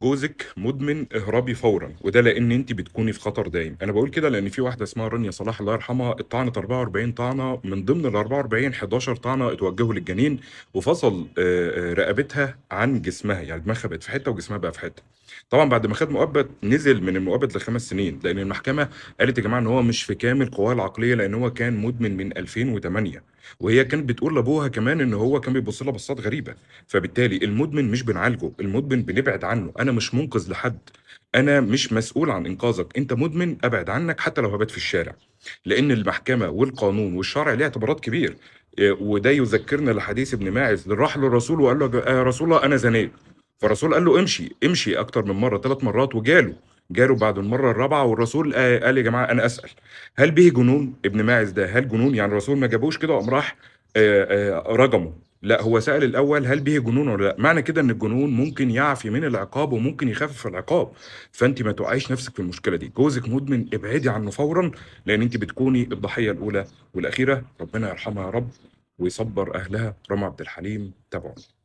جوزِك مدمن اهربي فورًا، وده لإن أنتِ بتكوني في خطر دايم. أنا باقول كده لإن في واحدة اسمها رانيا صلاح الله يرحمها اتطعنت 44 طعنة، من ضمن ال44 11 طعنة اتوجهوا للجنين، وفصل رقبتها عن جسمها، يعني دماغها بقت في حتة وجسمها بقى في حتة. طبعًا بعد ما خد مؤبد نزل من المؤبد ل5 سنين، لإن المحكمة قالت يا جماعة إن هو مش في كامل قواه العقلية، لإن هو كان مدمن من 2008، وهي كانت بتقول لأبوها كمان إن هو كان بيبص لها بصات غريبة. فبالتالي المدمن مش بنعالجه، المدمن بنبعد عنه. أنا مش منقذ لحد، أنا مش مسؤول عن إنقاذك، أنت مدمن أبعد عنك حتى لو هبات في الشارع، لأن المحكمة والقانون والشرع ليه اعتبارات كبير. وده يذكرنا لحديث ابن ماعز اللي راح للرسول وقال له يا رسول الله أنا زنيت، فالرسول قال له امشي امشي أكتر من مرة، 3 مرات، وجاله بعد المرة الرابعة، والرسول قال يا جماعة أنا أسأل هل به جنون ابن ماعز ده؟ هل جنون؟ يعني الرسول ما جابوش كده وقام راح رجمه، لا هو سأل الأول هل به جنون ولا لا. معنى كده إن الجنون ممكن يعفي من العقاب وممكن يخفف العقاب، فأنت ما توقعيش نفسك في المشكلة دي. جوزك مدمن ابعدي عنه فورا، لأن أنت بتكوني الضحية الأولى والأخيرة. ربنا يرحمها يا رب ويصبر أهلها. رامي عبد الحليم، تابعوني.